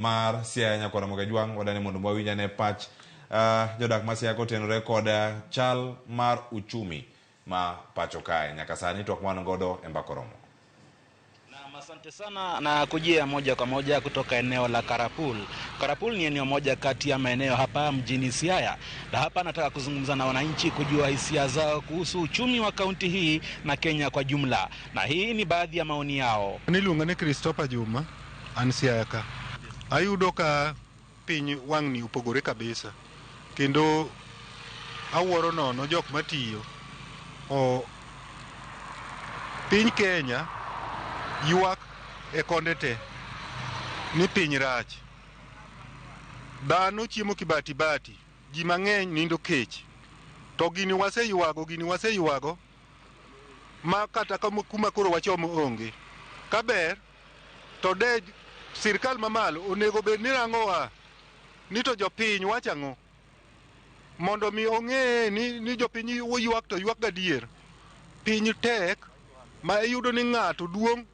Mar Siaya Nyakwar Ramogi Ajwang' wadani mondo wawinj ane pach jodak ma Siaya kotenore kod chal mar uchumi ma pacho kae. Nyaka sani twak ma wan godo e mbaka oromo. Naam, asante sana na kujia moja kwa moja kutoka eneo la Karapul. Karapul ni eneo moja kati ya maeneo hapa mjini Siaya, na hapa nataka kuzungumza na wananchi kujua hisia zao kuhusu uchumi wa kaunti hii na Kenya kwa jumla, na hii ni baadhi ya maoni yao. An iluonga ni Christopher Juma, an Siaya ka. Ayudo ka piny wang'ni opogore kabisa kendo awuoro nono jok matiyo. O, piny Kenya ywak e konde te ni piny rach. Dhano chiemo kibati bati, ji mang'eny nindo kech. To gini waseywago, gini waseywago ma kata kuma koro wachomo onge. Kaber to de sirkal mamalo onego bed ni rangowa ni to jopiny wacho ang'o mondo mi ong'e ni jopiny ywak to ywak gadier. Piny tek ma iyudo ni ng'ato duong'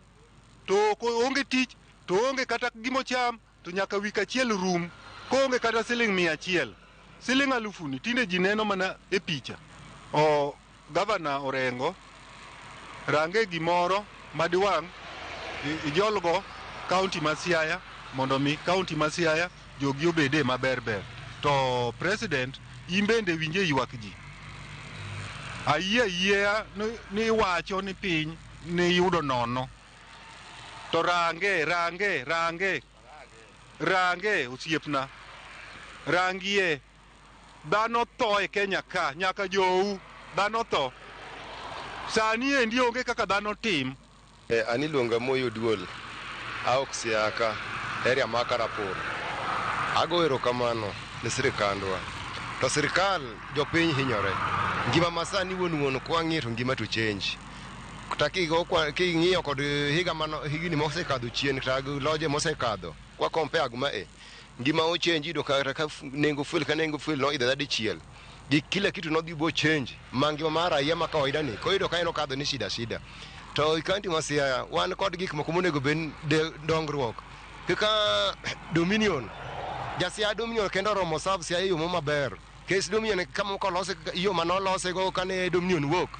to onge tich to onge kata gimocham to nyaka wik achiel rum koonge kata siling 100. Siling 1000 ni tinde ji neno mana e picha. O gavana Orengo range gimoro madiwang' ijolgo kaunti ma Siaya mondo mi kaunti ma Siaya jogi obede maber ber. To president in bende winje ywak ji. Ayie ayiea ni iwacho ni piny ni yudo nono. To range, range, range, range osiepna. Rangie. Dhano tho e Kenya ka, nyaka jou, dhano tho. Sani endi onge kaka dhano tim. An iluonga Moi Oduol, awuok Siaya ka, area ma Karapur. Ago erokamano ne sirikandwa. To sirikal jopiny hinyore. Ngima masani wuon wuon kwang'iyo to ngima to change. Kata king'iyo kod higa mano higni mosekadho chien kata loje mosekadho kwa compare gi mae ngima o change iyudo kata ka nengo fuel ka nengo fuel noidho dichiel. Gi kila kitu nodhi bo change ma ngima mar raia ma kawaida ni koyudo ka en okadho ni shida shida. To e kaunti ma Siaya wan kod gik moko monego bed dongruok kaka Dominion. Ja Siaya Dominion kendo oromo serve Siaya e yo maber. Kes Dominion kama kolose yo manolose go kane Dominion wuok.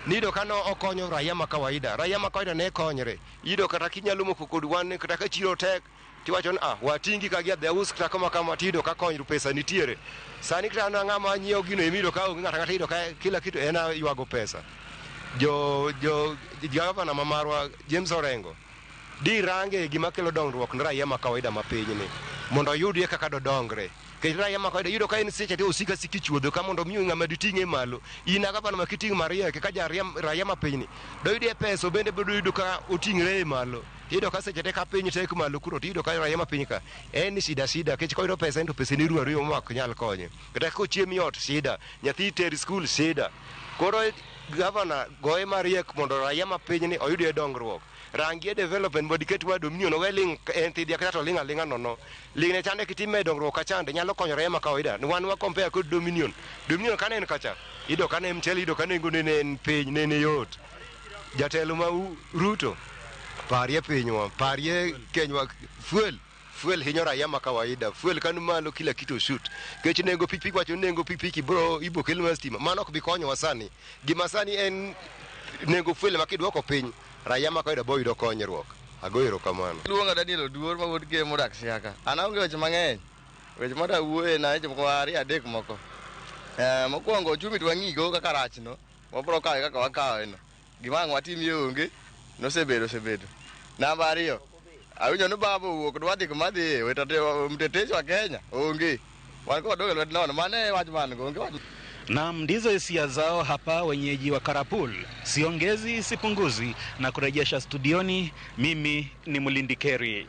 Niyudo ka no okonyo raia ma kawaida. Raia ma kawaida ne konyre. Iyudo kata kinyalo moko kod wan kata ka chiro tek tiwacho ni ah watingi ka gi adhi aus kata kama kama tiyudo ka konyruok pesa nitiere. Sani kata an ng'ama nyiewo gino iyudo ka onge ng'ato ang'ata iyudo ka kila kitu en ywago pesa. Jo jo gavana ma marwa James Orengo di range gima kelo dongruok ne raia ma kawaida ma pinyni mondo oyudie kaka dodongre. Nikech raia ma kawaida iyudo ka en seche te osika sika ichuodho ka mondo omiyo ng'ama diting'e malo. In a gavana ma kiting' mariek kaka ja raia ma pinyni doyudie pesa obende biro yudo ka oting're malo. Iyudo ka seche te ka piny tek malo kuro tiyudo ka raia ma piny ka en shida shida nikech koyudo pesa en to pesa ni ruo aruya ma ok nyal konye. Kata kochiemo e ot shida, nyathi ter skul shida. Koro gavana goye mariek mondo raia ma pinyni oyudie dongruok. Rangie development mondo iket wa Dominion owe ling' en thidhia kata to ling' aling'a nono. Ling'ne chande kitime dongruok ka chande nyalo konyo raia ma kawaida. Wan wa compare kod Dominion. Dominion kane en kacha, iyudo ka ne mchele iyudo ka nengone ne en piny, nene yot. Jatelo ma Ruto, parie pinywa, parie Kenywa, fuel, fuel hinyo raia ma kawaida. Fuel kan malo kila kitu shoot. Kech nengo pikipiki wacho nengo pikipiki bro ibo kel mar stima. Mano ok bi konyowa sani. Gima sani en nengo fuel ma kidwoko piny, raia ma kawaida bo yudo konyruok. Ago erokamano. Luonga Daniel Oduor ma wuod Gem modak Siaya. An aonge weche mang'eny. Weche mada wuoye na weche moko ariyo adek moko. Mokwongo ochumi to wang'igo kaka rachno. Wabro kawe kaka wakawe no. Gima ang' watimie onge, nosebedo osebedo. Namba ariyo, awinjo ni baba owuok dwa dhi kuma dhiye, mtetezi wa Kenya onge. Wan kod lwet nono, mano e wach man go, onge wach. Naam, ndizo hisia zao hapa wenyeji wa Karapul. Siongezi, sipunguzi, na kurejesha studioni, mimi ni Mulindi Keri.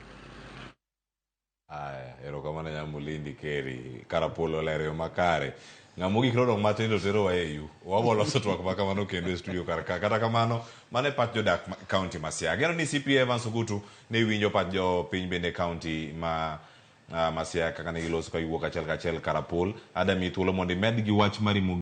Aya, erokamano nya Mulindi Keri. Karapul olero yo makare. Ng'ama ogik nodong' matin to terowa e yu. Wabo loso twak ma kamano kendo e studio kar ka. Kata kamano, mano e pach jodak kaunti ma Siaya. Ageno ni CP Evans Ogutu ne winjo pach jopiny bende kaunti ma ma Siaya kaka ne giloso ka giwuok achiel kachiel Karapul. Adami thuolo mondo imed gi wach mari mogik.